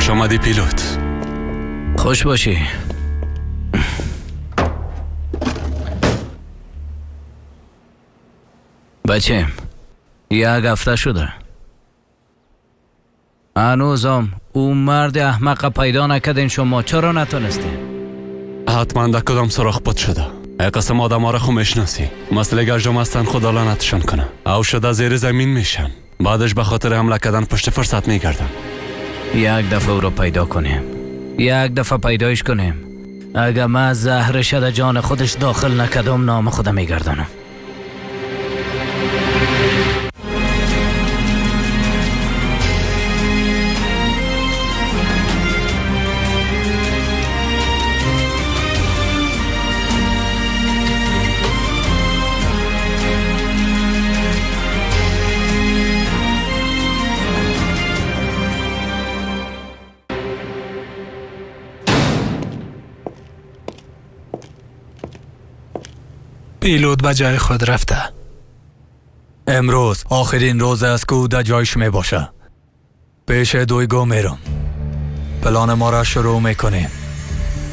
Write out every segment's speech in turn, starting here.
خوش آمدی پیلوت. خوش باشی. بچم یک هفته شده هنوزم او مرد احمق پیدا نکردین. شما چرا نتونستین؟ حتما در کدام سراخ بود شده. ای قسم آدم ها را خو میشناسی، مثل گجدم هستن، خدا لعنتشان کنه. او شده زیر زمین میشن، بعدش به خاطر حمله کردن پشت فرصت میگردن. یک دفعه او را پیدا کنیم، یک دفعه پیدایش کنیم. اگر من زهرش در جان خودش داخل نکردم نام خودم میگردانم. پیلوت به جای خود رفته. امروز آخرین روز است که او در جایش می باشه. پیش دویگو میرم. پلان ما را شروع میکنیم.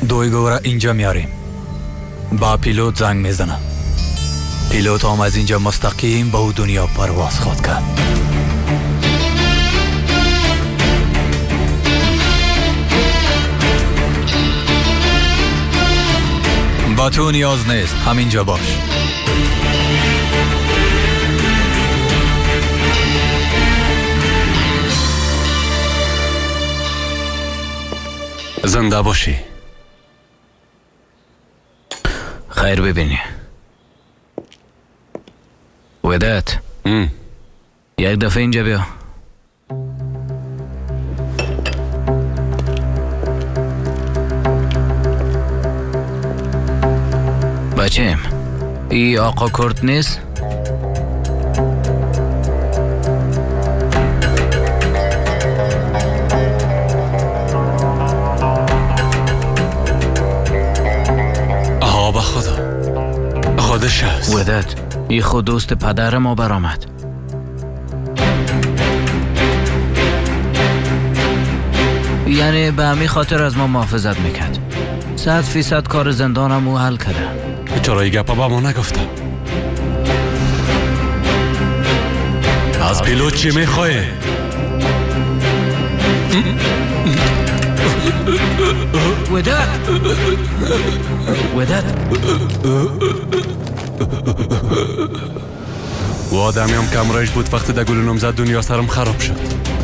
دویگو را اینجا میاریم. با پیلوت زنگ میزنم. پیلوت هم از اینجا مستقیم به او دنیا پرواز خواهد کرد. با تو نیاز نیست، همینجا باش. زنده باشی. خیر ببینی. وداد یک دفعه اینجا بیا. بچم ای آقا کرد نیست؟ آها به خدا خودش هست. وداد ای خود دوست پدر ما برآمد. یعنی به همین خاطر از ما محافظت میکرد. 100% کار زندانم او حل کرده. چرا ای گپا با ما نگفته؟ از پیلوت چی میخوای؟ وداد وداد و آدمی هم کمرایش بود وقتی در گلونم زد دنیا سرم خراب شد.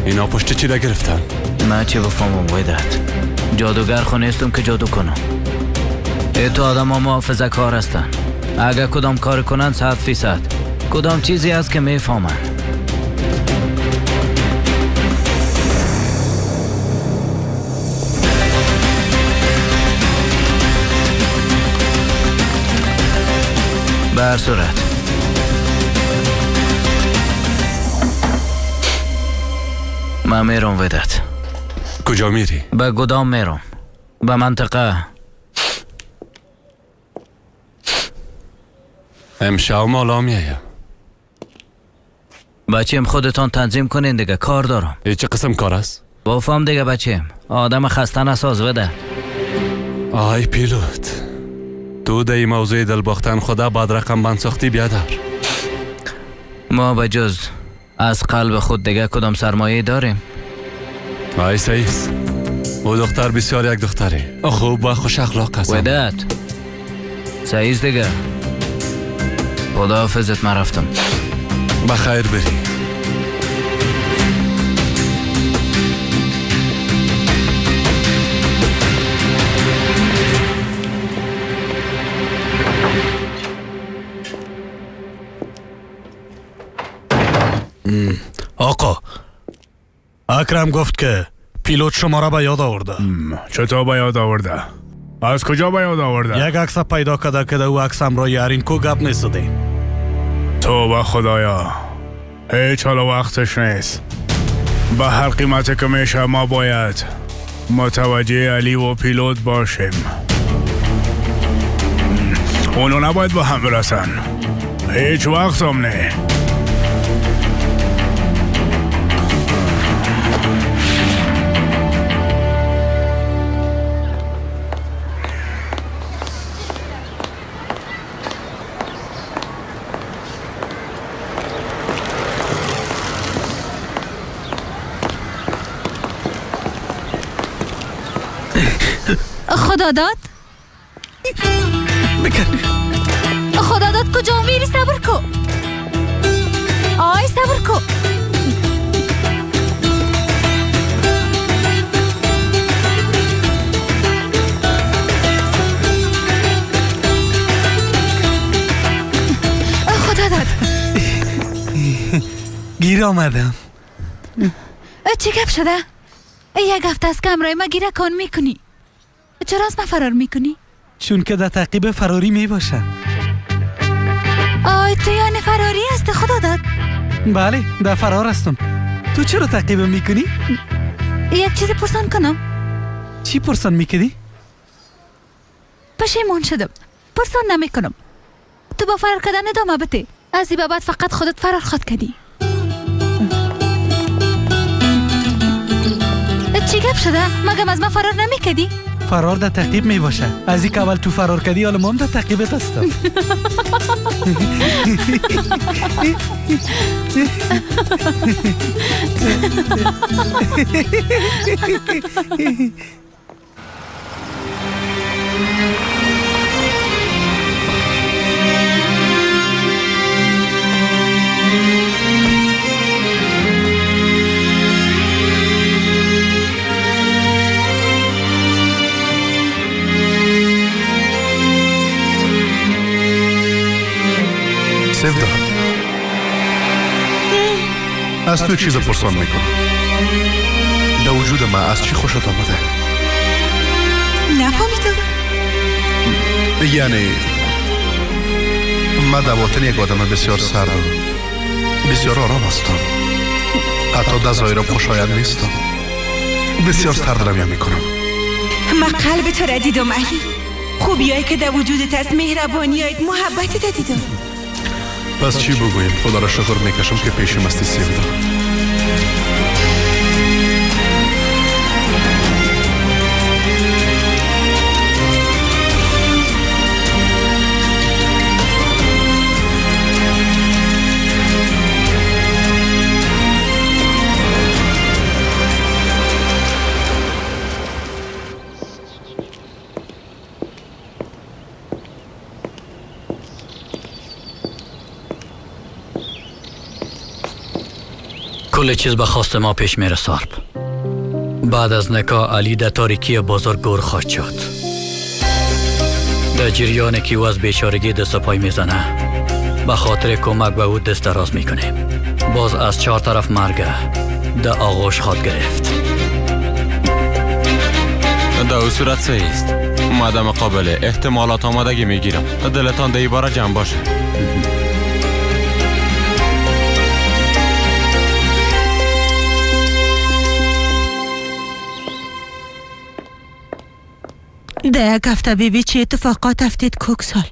اینا پشت چی را گرفتن؟ من چه بفهمم وداد؟ جادوگر خو نیستم که جادو کنم. ای تو آدم ها محافظه کار هستن. اگر کدام کار کنن 100% کدام چیزی هست که میفهمن. به هر صورت من میرم وداد. کجا میری؟ به گدام میرم، به منطقه. امشب مالا میایم. بچیم خودتان تنظیم کنین دیگه، کار دارم. ای چه قسم کار است؟ بفهم دیگه بچیم، آدم خسته نساز وده. آی پیلوت، تو در این موضوع دل باختن خدا بعد رقم بند ساختی بیادر. ما به جز از قلب خود دیگه کدام سرمایه داریم؟ آی سعیس، او دختر بسیار یک دختره خوب و خوش اخلاق است. وداد سعیس دیگه، خداحافظت، من رفتم. بخیر بری. آقا اکرم گفت که پیلوت شما را به یاد آورده. چطور به یاد آورده؟ از کجا به یاد آورده؟ یک عکس پیدا کرده که او عکس همراه یارینکو گپ نیستدیم. توبه خدایا، هیچ حال وقتش نیست. به هر قیمتی که میشه ما باید متوجه علی و پیلوت باشیم. اونو نباید به هم برسن، هیچ وقت هم نه. خداداد خداداد کجا میری؟ صبر کو. آی صبر کو. خداداد گیر آمدم. چی گپ شده؟ یک هفته از که ما گیره کن میکنی. چرا از ما فرار میکنی؟ چون که در تعقیب فراری میباشم. آی تو یعنی فراری هستی خداداد؟ بله در فرار هستم. تو چرا تعقیب میکنی؟ یک چیز پرسان کنم. چی پرسان میکنی؟ پشیمان شدم. پرسان نمیکنم. تو با فرار کردن ادامه بده. از این بعد فقط خودت فرار خواد کردی. چی گپ شده؟ مگم از من فرار نمیکردی؟ فرار در تعقیب میباشه. از این که اول تو فرار کردی حالا ما هم در تعقیبت هستم. سیودا، از تو چیز پرسان میکنم. در وجود ما از چی خوشت آمده؟ نفهمیدم. یعنی ما در باطن یک آدم بسیار سرد و بسیار آرام هستم. حتی در ظاهرم خوشایند نیستم. بسیار سرد رویه میکنم. ما قلب تو را دیدم علی. خوبیایی که در وجودت است، مهربانیایت، محبتت دیدم. پس چی بگویم؟ خدا را شکر میکشم که پیشم هستی سیودا. کل چیز به خواست ما پیش میره سارب. بعد از نکاح علی در تاریکی بازار گور خواهد شد. در جریان که او از بیچارگی دست پای میزنه، به خاطر کمک به او دست دراز میکنیم. باز از چهار طرف مرگ در آغوش خواهد گرفت. در او صورت صحیح است. مادام قابل احتمالات آمادگی میگیرم. دلتان در باره جمع باشه. در یک هفته بیبی چه اتفاقات افتید کوکسال؟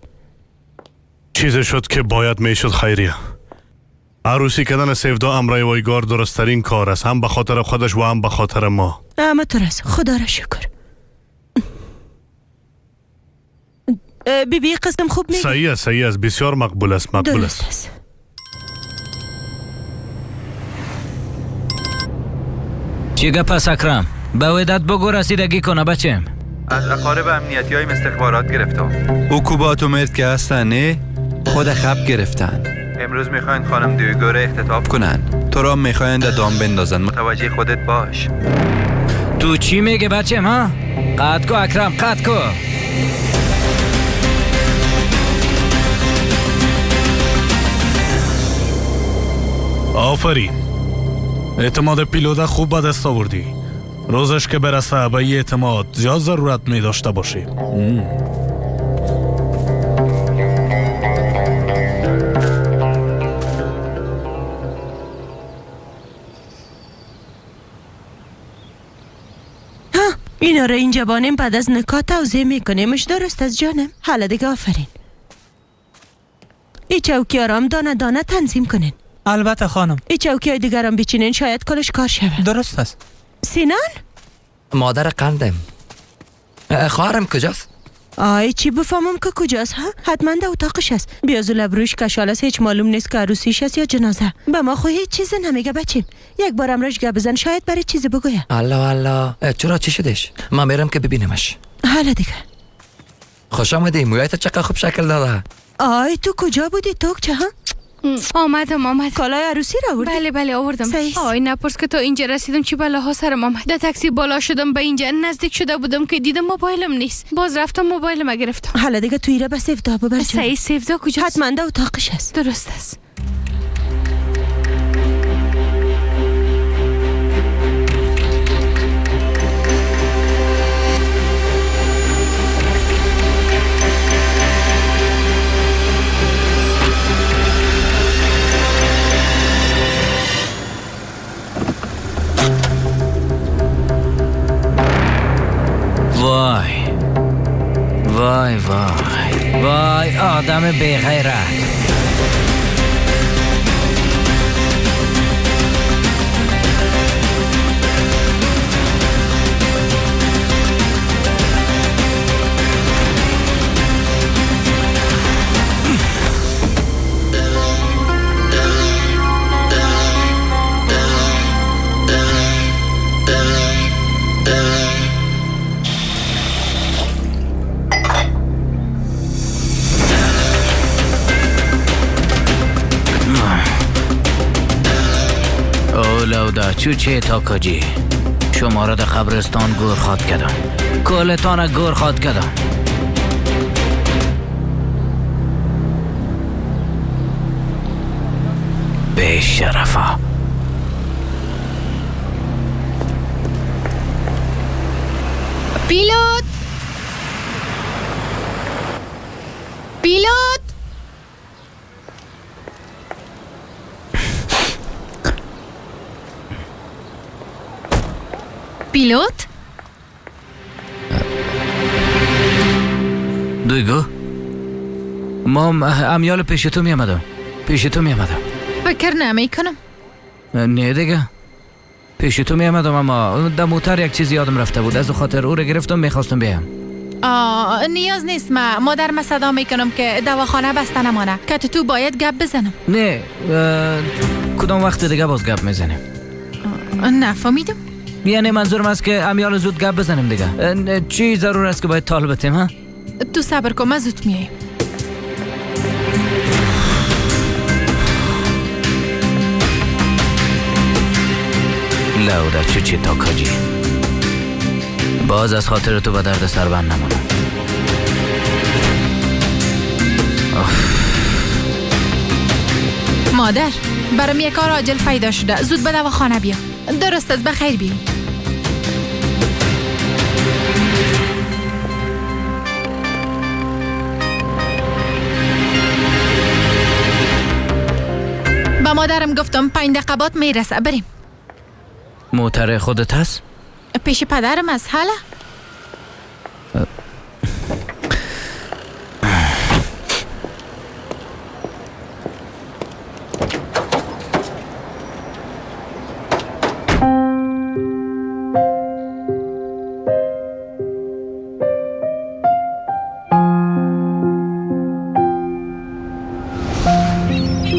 چیزی شد که باید میشد خیریه. عروسی کردن سیودا امرای وایگار درستترین کار است، هم به خاطر خودش و هم به خاطر ما. اما است، خدا را شکر. بیبی قسم خوب میگه. صحیح است، صحیح است، بسیار مقبول است، مقبول است. چی گپ است اکرم؟ به وداد بگو رسیدگی کنه بچم. از اقارب امنیتی های استخبارات گرفتم. او کوبات و مرد که هستن نه؟ خود خب گرفتن. امروز میخواین خانم دیوگو را اختطاف کنن. تو را میخواین در دام بندازن. متوجه خودت باش. تو چی میگه بچم ها؟ قطع کو اکرم، قطع کو. آفرین. اعتماد پیلوده خوب به دست آوردی. روزش که برسه به این اعتماد زیاد ضرورت می داشته باشی. ها اینا را اینجا بانیم بعد از نکات توضیح میکنیمش. درست از جانم. حالا دیگه آفرین. ای چوکی آرام دانه دانه تنظیم کنین. البته خانم. ای چوکی های دیگرم بچینین شاید کلش کار شود. درست است. سینان؟ مادر قندم. خواهرم کجاست؟ آی چی بفهمم که کجاست ها؟ حتما در اتاقش است. بیاز و لبروش کشال است، هیچ معلوم نیست که عروسیش است یا جنازه. به ما خو هیچ چیز نمیگه بچیم. یک بار امرش گپ بزن، شاید برای چیزی بگویه. الله الله، چرا چی شدش؟ من میرم که ببینمش. حالا دیگه. خوش آمدی، مویت چقدر خوب شکل داده. آی تو کجا بودی تو چه ها؟ آمدم. کالای عروسی را آوردی؟ بله بله آوردم. آی نپرس که تا اینجا رسیدم چی بلاها سرم آمد. در تاکسی بالا شدم، به اینجا نزدیک شده بودم که دیدم موبایلم نیست. باز رفتم موبایلم گرفتم. حالا دیگه تو ایره به سیفدا ببر. صحیح، سیفدا کجاست؟ حتما در اتاقش است. درست است. وای وای وای وای، آدم بی غیرت. لودا چوچه تاکاجی، شما را در قبرستان گور خواد کردم، کلتان گور خواد کردم. بی شرفا. پیلوت، پیلوت، پیلوت. دویگو، ما امیال پیش تو می آمدم. فکر نمی کنم. نه دیگه، پیش تو می آمدم، اما در موتر یک چیز یادم رفته بود، از خاطر او را گرفتم، میخواستم بیام. نیاز نیست، ما مادر ما صدا میکنم که دواخانه بسته نمانه که تو باید گپ بزنم. نه، کدام وقت دیگه باز گپ میزنیم. نفهمیدم. یعنی منظورم است که امیال زود گپ بزنیم دیگه. چی ضرور است که باید طالب بتیم ها؟ تو صبر کن، من زود میایم. لودا چوچی تاکاجی، باز از خاطر تو به درد سربند نمانم. مادر، برام یک کار عاجل پیدا شده، زود به دواخانه بیا. درست است، بخیر بیا. به مادرم گفتم 5 دقیقه بعد میرسه، بریم. موتر خودت هست؟ پیش پدرم است. حالا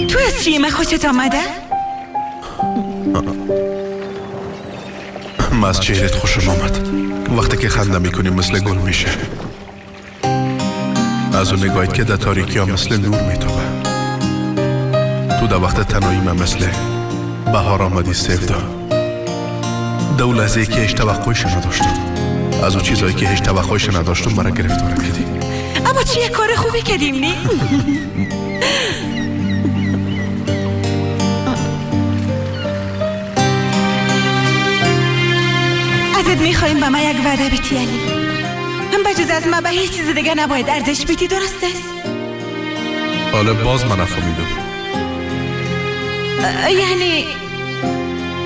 تو از چی من خوشت آمده؟ من از چهرت خوشم آمد. وقتی که خنده میکنی مثل گل میشه. از اون نگاهت که در تاریکی ها مثل نور میتابه. تو در وقت تنهایی من مثل بهار آمدی سیفدا. در اون لحظه که هیچ توقعش نداشتم، از اون چیزایی که هیچ توقعش نداشتم مرا گرفتار کردی. اما چی کار خوبی کردیم نی؟ ازت میخوایم به من یک وعده بدی علی. هم بجز از من به هیچ چیز دیگه نباید ارزش بدی، درست است؟ حالا باز من نفهمیدم. یعنی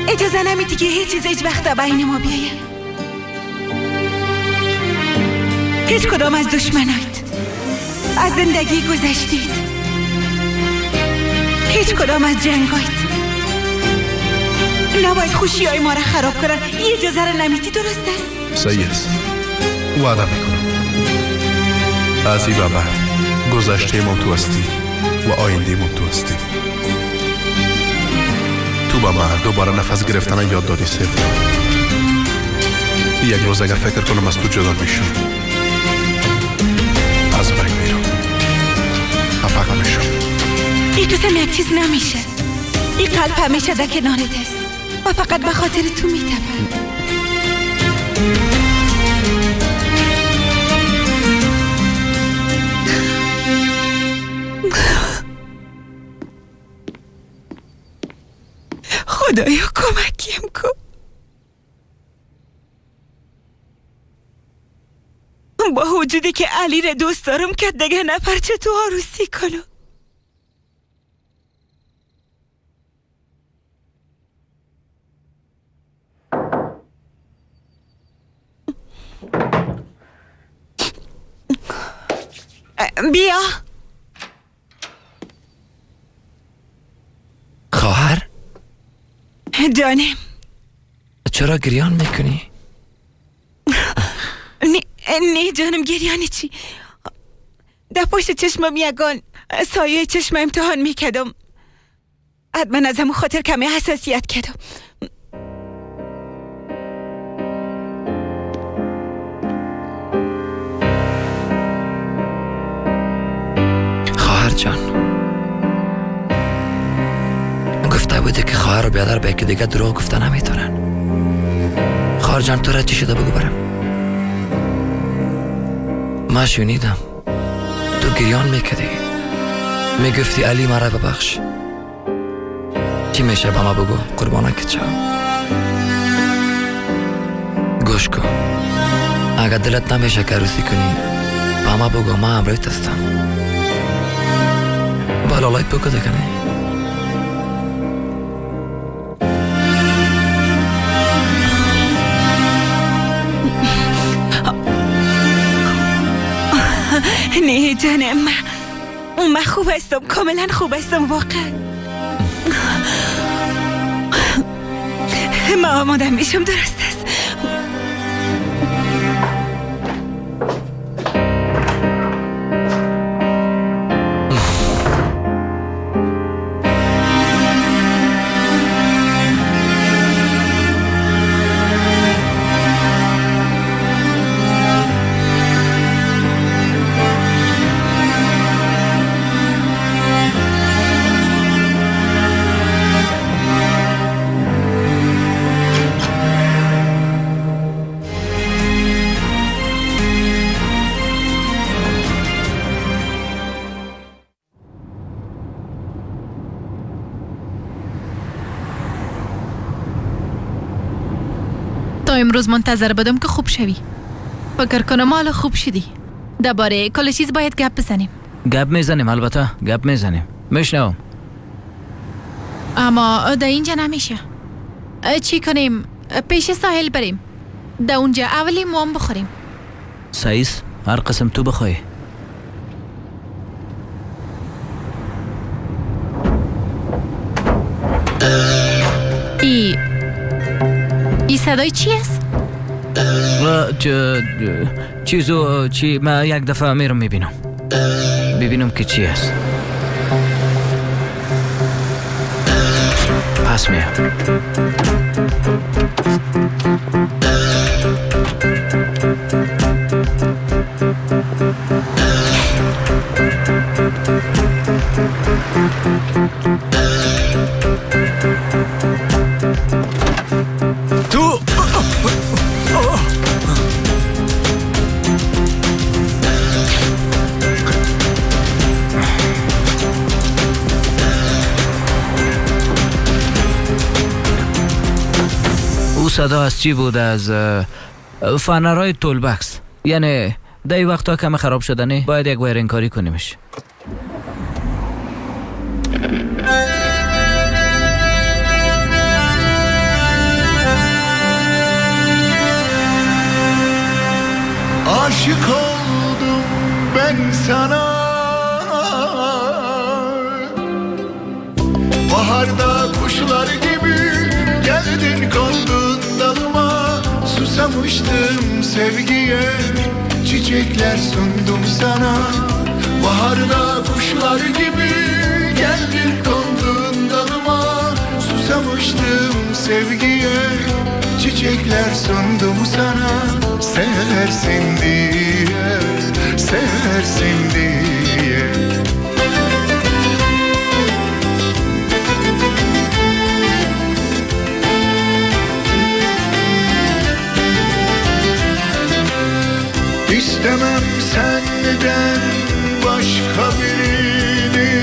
اجازه نمیدی که هیچ چیز هیچ وقت بین ما بیایه؟ هیچ کدام از دشمنایت، از زندگی گذشتید، هیچ کدام از جنگایت نباید خوشی های ما را خراب کنن. این اجازه را نمیدی، درست است؟ صحیح است، وعده میکنم. از این به بعد گذشته ما تو هستی و آینده ما تو هستی. تو به من دوباره نفس گرفتن یاد دادی سیف. یک روز اگر فکر کنم از تو جدا میشم، از بین میرم، خفق میشم. این قسم یک چیز نمیشه. این قلب همیشه در کنارت است و فقط به خاطر تو میتپه. خدایا کمکیم کن. با وجودی که علی را دوست دارم که دیگه نفر چه تو عروسی کنم. بیا خواهر جانم. چرا گریان میکنی؟ نه جانم، گریان چی؟ در پشت چشمم یگان سایه چشم امتحان میکردم. حتما از همون خاطر کمی حساسیت کردم. خواهر جان، گفته بوده که خواهر و بیادر به یکی دیگه دروغ گفته نمیتونن. خواهر جان تو را چی شده بگو برم. من شنیدم تو گریان میکردی، میگفتی علی مرا ببخش. چی میشه به ما بگو قربانه که چه. گوش کن، اگر دلت نمیشه که عروسی کنی به ما بگو، من همراهت هستم. بالالایت بگو دیگه. نه نه جانم، من خوب هستم، کاملا خوب هستم واقعا. من آماده میشم، درست است. امروز منتظر بودم که خوب شوی. فکر کنم حالا خوب شدی. درباره کل چیز باید گپ بزنیم. گپ میزنیم، البته گپ میزنیم. میشنوم. اما در اینجا نمیشه. چی کنیم؟ پیش ساحل بریم. در اونجا اولی موام بخوریم. سایس هر قسم تو بخوای. ای صدای چی است؟ چیزو چی؟ من یک دفعه میرم میبینم، ببینم که چی است. پس میام. تو او صدا از چی بود؟ از فنرهای toolbox. یعنی در این وقتا کم خراب شدنی باید یک wiring کاری کنیمش. Aşık oldum ben sana, baharda kuşlar gibi geldin kondun dalıma. Susamıştım sevgiye, Çiçekler sundum sana. Baharda kuşlar gibi geldin kondun dalıma. Susamıştım sevgiye, çiçekler sundum sana. Seversin diye, seversin diye. İstemem senden başka birini,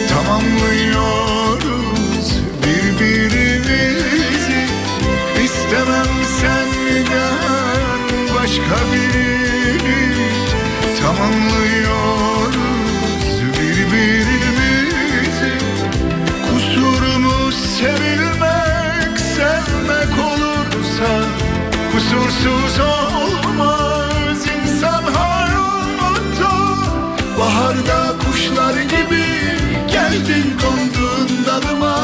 tamamlıyoruz birbirimizi. İstemem senden başka birini, tamamlıyoruz birbirimizi. Kusurumuz sevilmek, sevmek olursa kusursuz olmaz insan hayatta. Baharda kuşlar gibi geldin kondun dalıma.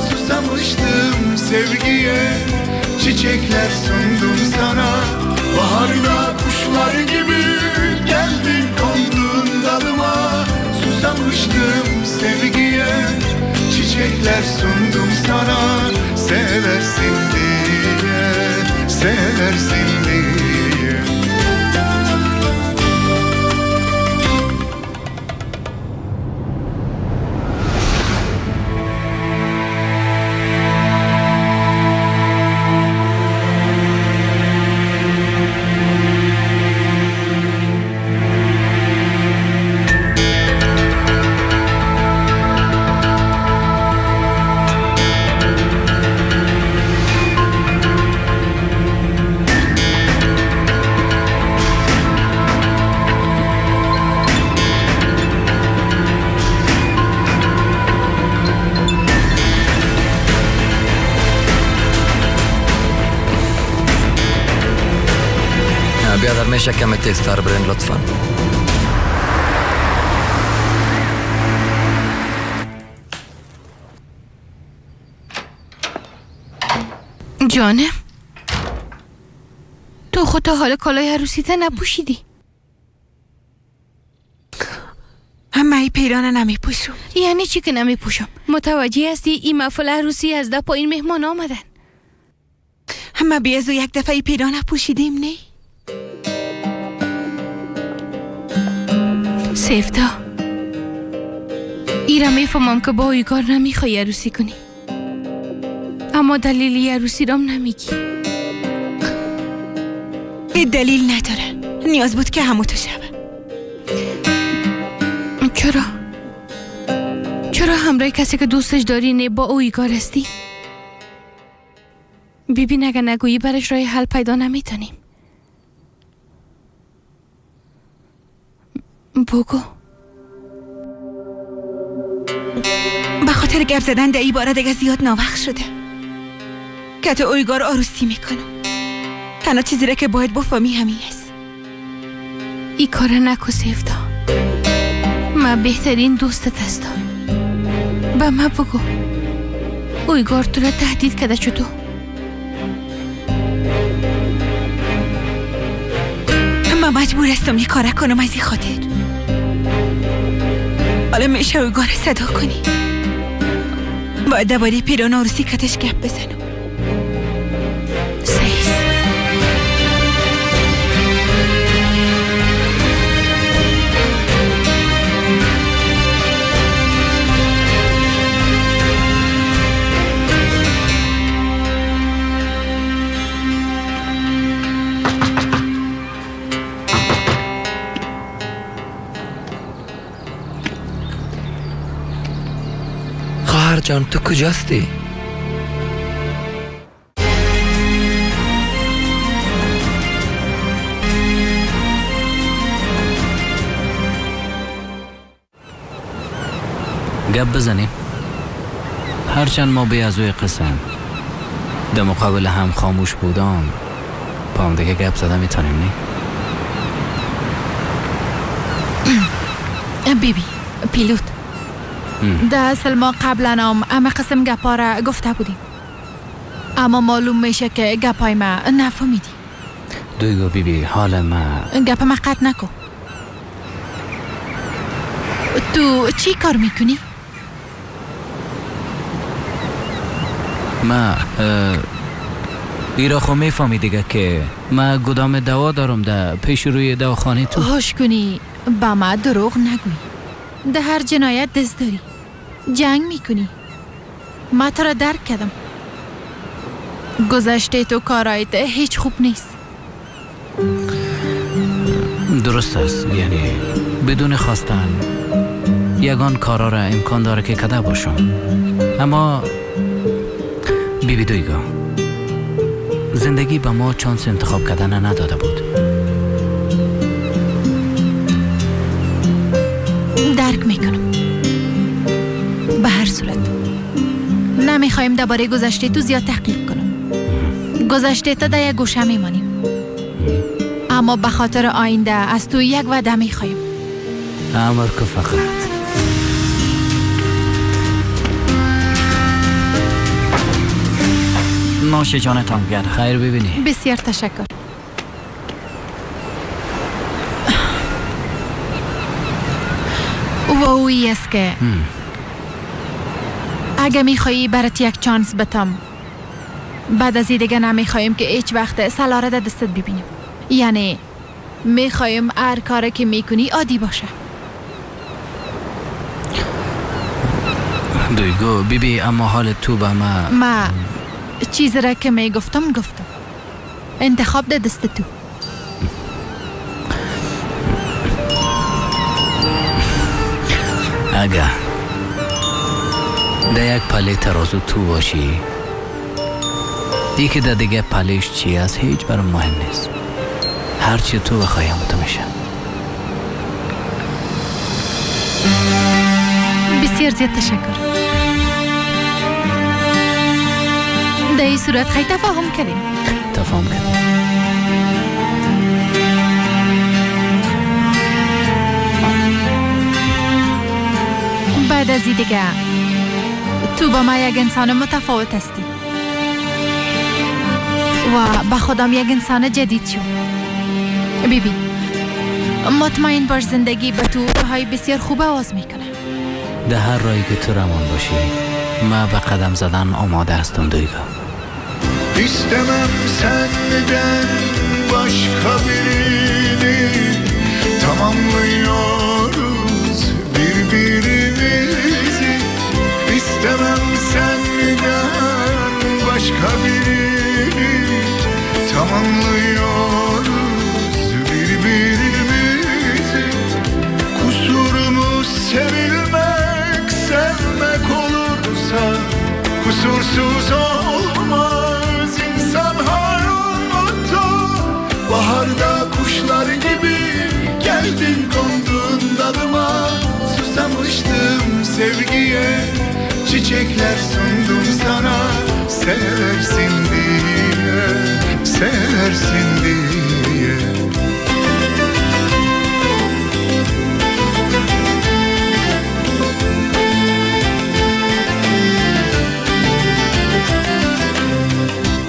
Susamıştım sevgiye, çiçekler sundum sana. Baharda kuşlar gibi geldin kondun dalıma. Susamıştım sevgiye, çiçekler sundum sana. Seversin diye, seversin diye. بیادر میشه کمی تیزتر برین لطفا. جانم، تو خود تا حال کالای عروسیت نپوشیدی. همه ای پیرانه نمیپوشم. یعنی چی که نمیپوشم؟ متوجه هستی این محفل عروسی از ده پایین مهمان آمدن. همه بیازو یک دفعه پیرانه پوشیدیم نه؟ سیفتا، ایرا میفهمم که با اویگار نمیخوای عروسی کنی، اما دلیل عروسی رام نمیگی. ای دلیل نداره، نیاز بود که همو تو شوه. چرا؟ چرا همراه کسی که دوستش داری نه با اویگار هستی؟ ببین اگه نگویی برش راه حل پیدا نمیتونیم. بگو. به خاطر گپ زدن در ای باره دیگه زیاد ناوقت شده که تو اویگار عروسی میکنم. تنها چیزی را که باید بفهمی همین است. ای کار نکو سیفتا، من بهترین دوستت هستم. به من بگو اویگار تو را تهدید کرده چطور؟ من مجبور هستم یه کار کنم از این خاطر. حالا میشه اویگار صدا کنی. باید درباره پیران عروسی کتش گپ بزنم. سیس. خواهر جان تو کجاستی؟ گپ بزنیم. هرچند ما به از قسم در مقابل هم خاموش بودم، با هم دیگه گپ زده میتونیم نه؟ بیبی پیلوت، در اصل ما قبلا هم همه قسم گپا را گفته بودیم، اما معلوم میشه که گپای ما نفهمیدی. دویگو بی بی حال ما گپ ما قطع نکن. تو چی کار میکنی؟ ما ایرا خو میفهمی دیگه که ما گدام دوا دارم ده پیش روی دواخانه تو. هوش کنی با ما دروغ نگوی. ده هر جنایت دست داری، جنگ میکنی. ما تو را درک کردم. گذشته تو کارایت هیچ خوب نیست. درست است، یعنی بدون خواستن یگان کارا را امکان داره که کده باشم. اما بی بی دویگا زندگی به ما چانس انتخاب کردن نداده بود. درک میکنم. به هر صورت نمیخوایم درباره گذشته تو زیاد تحقیق کنم. گذشته تا در یک گوشه میمانیم، اما به خاطر آینده از تو یک وعده میخوایم. امر که فقط نوش جانتان بیاد. خیر ببینی. بسیار تشکر. و اوی است که اگه میخوایی برات یک چانس بتم، بعد از این دیگه نمیخوایم که هیچ وقت سلاره در دستت ببینیم. یعنی میخوایم هر کاری که میکنی عادی باشه. دویگو بی بی اما حال تو به ما ما چیزی را که میگفتم گفتم. انتخاب در دست تو. اگه در یک پله ترازو تو باشی، دیگه در دیگه پلهش چی است هیچ برام مهم نیست. هرچی تو بخوای هم تو میشه. بسیار زیاد تشکر. در این صورت خیلی تفاهم کردیم. تفاهم کردیم. بعد از این دیگه تو با ما یک انسان متفاوت هستی و به خودم یک انسان جدید شو. بی بی مطمئن باش زندگی به تو راههای بسیار خوب آواز میکنه. در هر راهی که تو روان باشی ما به قدم زدن آماده هستم دویگا. İstemem senden başka birini, tamamlıyoruz birbirimizi. İstemem senden başka birini, tamamlıyoruz birbirimizi. Kusurumuz sevilmek, sevmek olursa kusursuz olmaz insan hayatta. Baharda kuşlar gibi geldin kondun dalıma, susamıştım sevgiye, çiçekler sundum sana, seversin diye, seversin diye.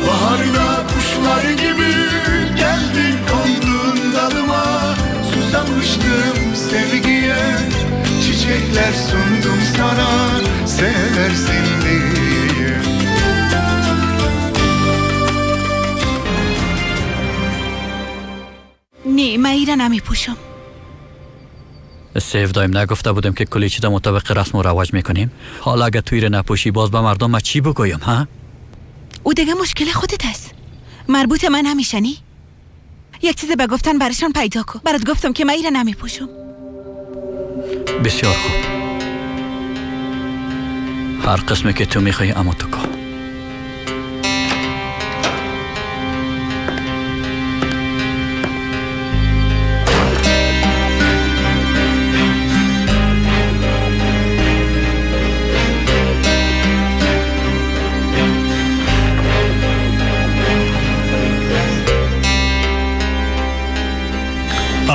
Baharda kuşlar gibi geldin kondun dalıma, susamıştım sevgiye, çiçekler sundum sana, seversin diye. نه من ایره نمیپوشم. سیف دایم نگفته بودم که کلی چیزا مطابق رسم و رواج میکنیم؟ حالا اگه تو ایره نپوشی باز به مردم ما چی بگویم ها؟ او دیگه مشکل خودت است، مربوط من نمیشنی. یک چیز به گفتن برشان پیدا کن. برات گفتم که من ایره نمیپوشم. بسیار خوب، هر قسمی که تو میخوای اما تو کن.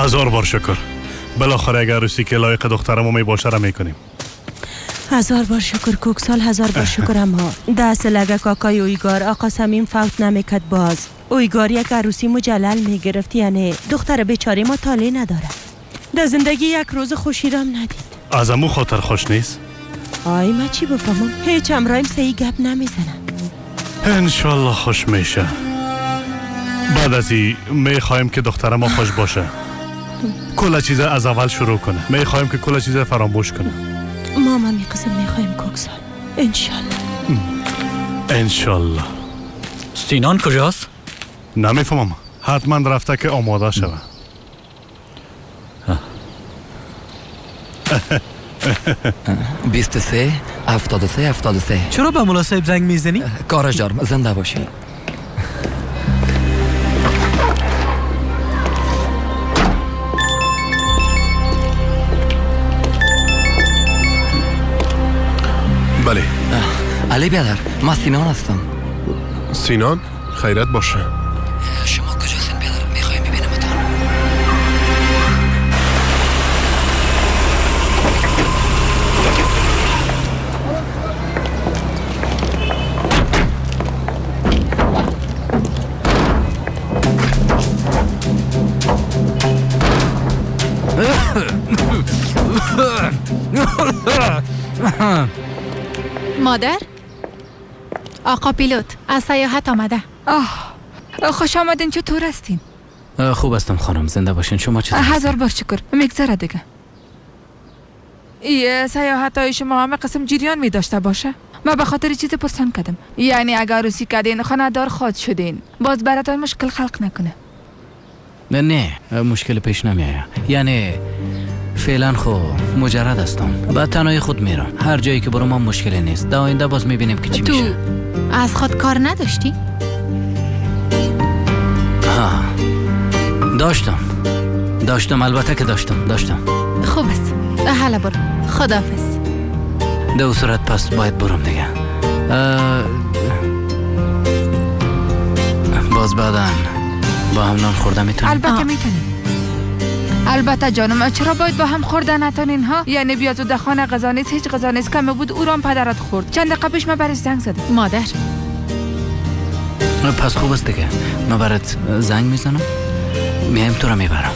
هزار بار شکر، بالاخره اگر عروسی که لایق دخترمو میباشه را میکنیم. هزار بار شکر کوکسال، هزار بار شکر. اما دست لگه کاکای اویگار آقا صمیم فوت نمیکد. باز اویگار یک عروسی مجلل میگرفت، یعنی دختر بیچاره ما طالع نداره. در زندگی یک روز خوشی رام ندید. از امو خاطر خوش نیست؟ آی ما چی بفهمم؟ هیچ امرایم سعی گپ نمیزنم. انشالله خوش میشه. بعد از این میخوایم که دختر ما خوش باشه. کل چیز از اول شروع کنه. میخوایم که کل چیز فراموش کنه. ما هم می قسم میخوایم کوکسال. انشالله. انشالله. سینان کجاست؟ نمیفهمم. حتما رفته که آماده شوه. 23 73 73. چرا به مولا صاحب زنگ میزنی؟ کارش دارم. زنده باشی. بله علی بیادر، ما سینان هستم. سینان؟ خیرت باشه. شما کجاستین بیادر؟ میخوایم ببینمتان. مادر، آقا پیلوت از سیاحت آمده. آه خوش آمدین. چطور هستین؟ خوب هستم خانم، زنده باشین. شما چطور؟ هزار بار شکر. میگذره دیگه. ای سیاحت های شما همه قسم جریان می داشته باشه. ما به خاطر چیز پرسان کردم، یعنی اگر عروسی کردین خانه دار خود شدین باز براتان مشکل خلق نکنه. نه مشکل پیش نمیآید، یعنی فعلا خو مجرد هستم، به تنهای خود میرم هر جایی که برم، هم مشکلی نیست. در آینده باز میبینیم که چی میشه. تو از خود کار نداشتی؟ ها داشتم، البته که داشتم. خوب است، حالا برو، خداحافظ. در صورت پس باید برم دیگه. باز بعدا با هم نان خورده میتونیم؟ البته میتونیم. البته جانم، چرا باید با هم خوردن نتونین ها؟ یعنی بیا تو خانه غذا نیست، هیچ غذا نیست، کم بود او را پدرت خورد. چند دقیقه پیش من برش زنگ زدم. مادر پس خوب است دیگه، من برات زنگ میزنم، میایم تو را میبرم.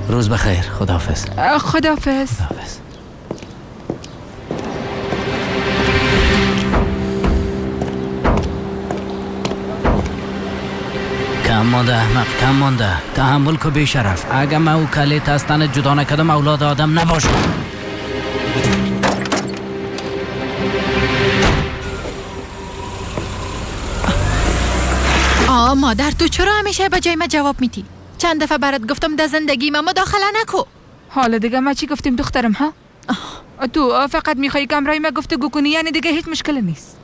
روز بخیر، خداحافظ. خداحافظ. کم مانده احمق، کم مانده. تحمل که بی شرف. اگه من او کلیت از تنت جدا نکردم اولاد آدم نباشم. آه مادر، تو چرا همیشه به جای من جواب میدی؟ چند دفعه برات گفتم در زندگی من مداخله نکو. حالا دیگه ما چی گفتیم دخترم ها؟ تو فقط میخوای که همراه ما گفتگو کنی، یعنی دیگه هیچ مشکل نیست.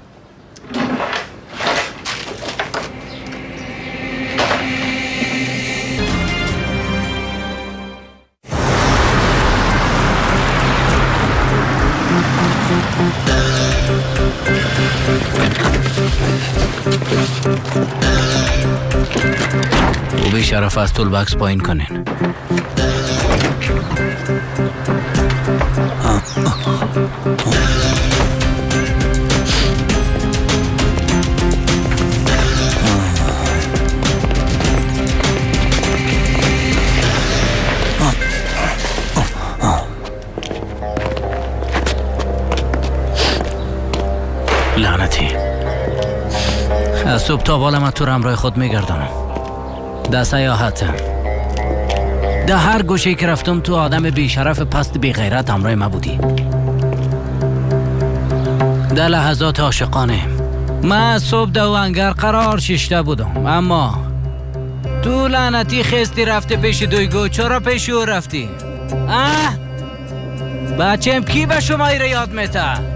او بی شرف از طول بکس پایین کنین. لعنتی، از صبح تا بالا من تو رو همراه خود میگردانم. در سیاحتم، در هر گوشه که رفتم تو آدم بیشرف پست بی غیرت همراه ما بودی. در لحظات عاشقانه من از صبح در انگر قرار ششته بودم، اما تو لعنتی خستی رفته پیش دویگو. چرا پیش او رفتی؟ اه؟ بچم کی به شما ایره یاد میته؟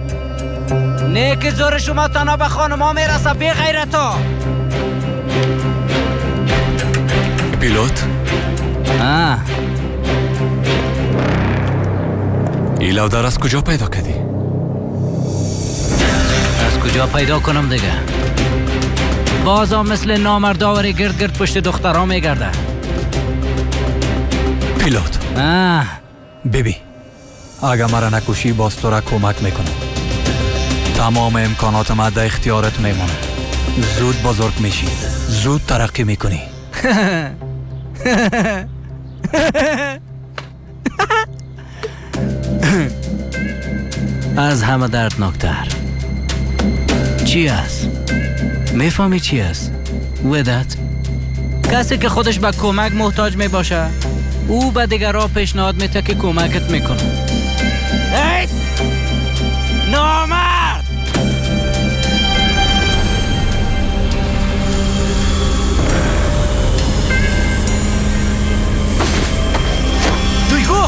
نه که زور شما تنها به خانما میرسه بی غیرتا. پیلوت؟ این لودر از کجا پیدا کردی؟ از کجا پیدا کنم دیگه؟ بازم مثل نامرداوری گرد گرد پشت دخترها میگرده. پیلوت. ببی اگه مرا نکشی باز تو را کمک میکنم. تمام امکانات ما در اختیارت میمونه. زود بزرگ میشی، زود ترقی میکنی. از همه دردناکتر چی است؟ میفهمی چی است؟ ودت کسی که خودش به کمک محتاج میباشه او به دیگرها پیشنهاد میده که کمکت میکنه. ای نامرد! دویگو!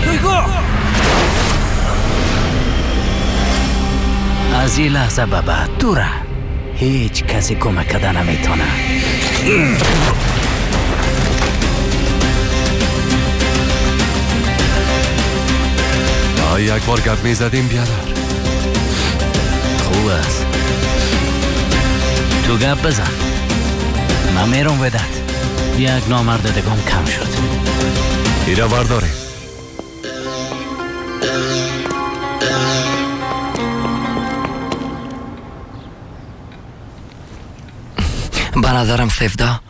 دویگو! از این لحظه به بعد تو را هیچ کسی کمک کده نمیتونه. یک بار گپ میزدیم بیادر. خوب است، تو گپ بزن، من میرم ودت. یک نامرد دگام کم شد. ایره برداریم. به نظرم سفدا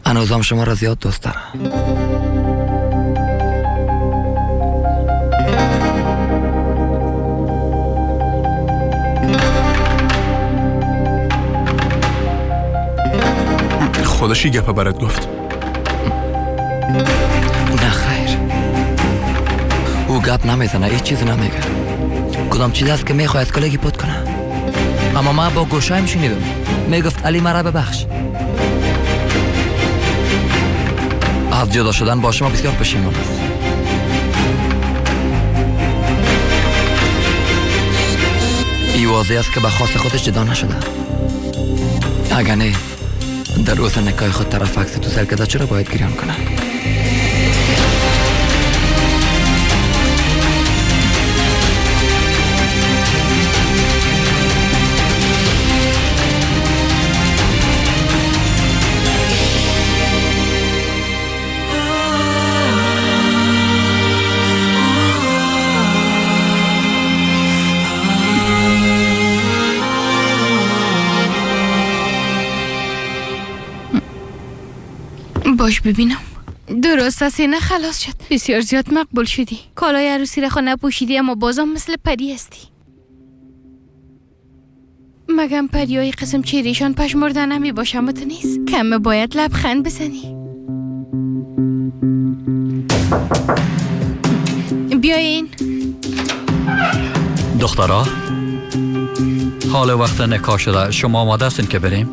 هنوزم شما را زیاد دوست داره. خودشی گپه برات گفت؟ نه خیر، او گپ نمیزنه، هیچ چیز نمیگه. کدام چیز است که میخواهد کلگی پت کنه. اما من با گوشایم شنیدم میگفت علی مرا ببخش. از جدا شدن با شما بسیار پشیمان است. ای واضح است که به خواست خودش جدا نشده. اگر نه در روز نکای خود طرف عکس تو سر کرده چرا باید گریان کنه؟ باش ببینم. درست از اینه خلاص شد. بسیار زیاد مقبول شدی. کالای عروسی را خود نپوشیدی اما بازم مثل پری هستی. مگم پریای قسم چهرهشان پشمرده نمی باشم تو نیست. کمه باید لبخند بزنی. بیاین دخترها، حال وقت نکاح شده. شما آماده هستین که بریم؟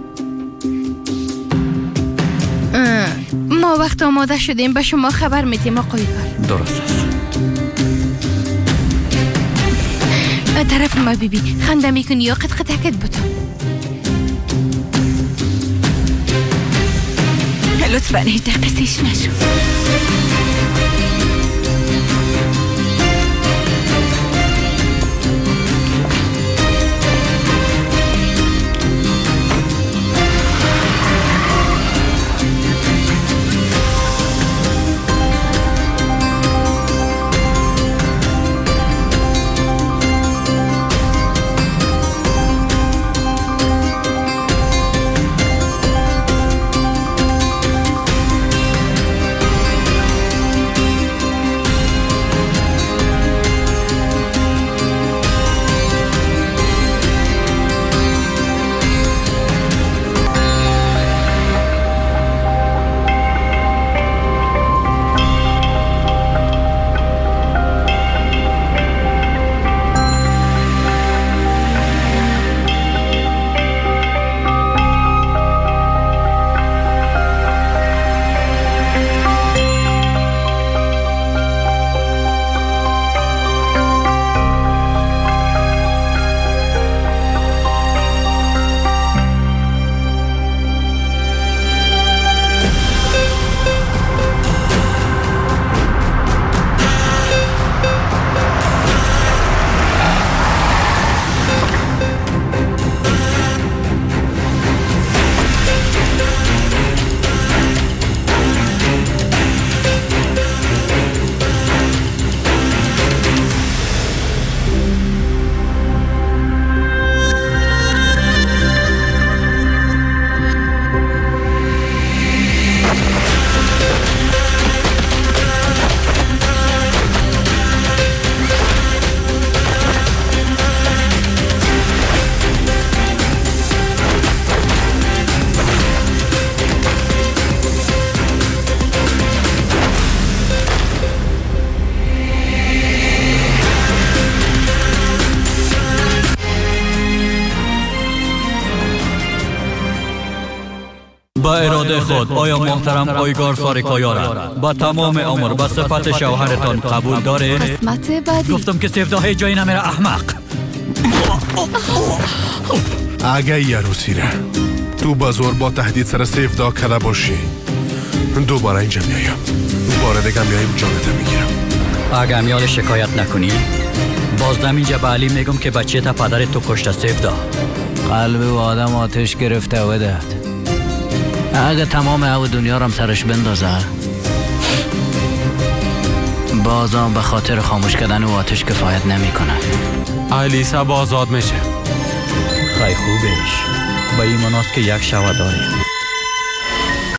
ما وقت آماده شدیم به شما خبر میدیم آقای کار. درست است. طرف ما بیبی خنده میکنی یا قد قطعکت بودم؟ لطفا هیچ دقیقه نشو. با اراده خود آیا محترم اویگار ساریکایا را با تمام عمر به صفت شوهرتان قبول داره؟ قسمت بعدی. گفتم که سفدا هیچ جایی نمیره احمق. اگه ای عروسی را تو با زور با تهدید سر سیفدا کرده باشی، دوباره اینجا میایم، بار دیگه میایم جانت میگیرم. اگه امیال شکایت نکنی بازدم اینجا به علی میگم که بچه تا پدر تو کشته سیفدا. قلب و آدم آتش گرفته وداد. اگه تمام او دنیا رم سرش بندازه، بازم به خاطر خاموش کردن و آتش کفایت نمیکنه. علی سب آزاد میشه. خیلی خوبش به این مناست که یک شوه داریم.